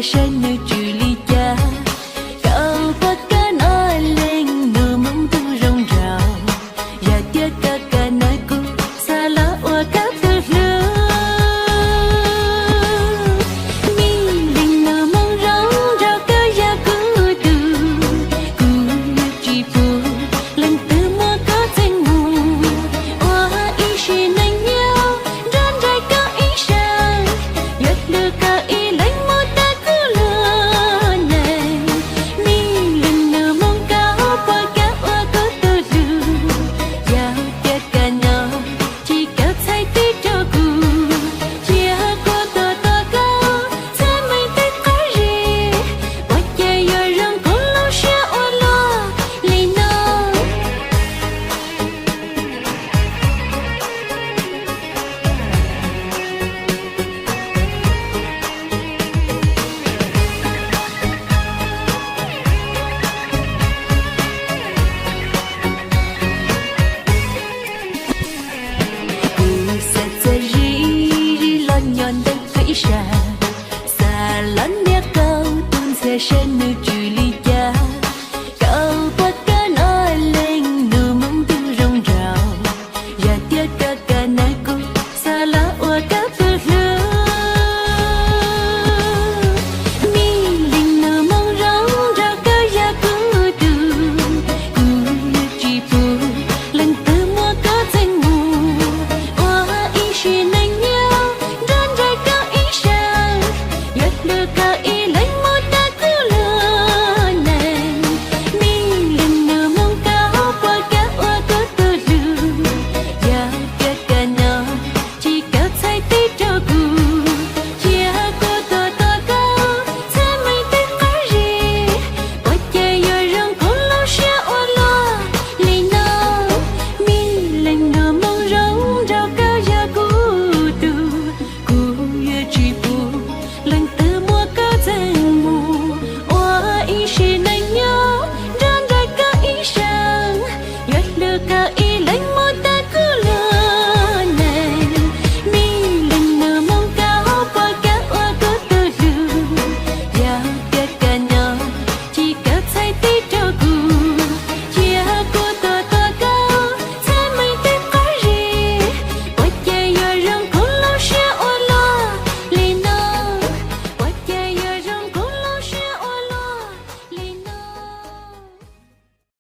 saib nws tswv li cas. Koj puas kam noj leej nus Hmoob ntuj zoo nraug, yog tias koj kam noj kuv xav los ua koj tus hlub. Mi leej nus Hmoob zoo nraug koj yog kuv tus, kuv tsis pub leej twg muab koj txeeb mus, ua ib sim neej nyob nrog nraim koj ib sab, yuav hlub koj ib leeg mus tag kuv luag neej. Mi leej nus Hmoob koj puas kam ua kuv tus hlub, yog tias kam noj tsis kawm txhais tes rau kuv, cia kuv tuag tos koj txhais meej tej qab zib, ua cas yuav zoo kuv lub siab ua luaj li no. Kuv xav txog Zis, Zis los nyob ntawm koj ib sab, xav los ntiab koj tus ntxhias saib nws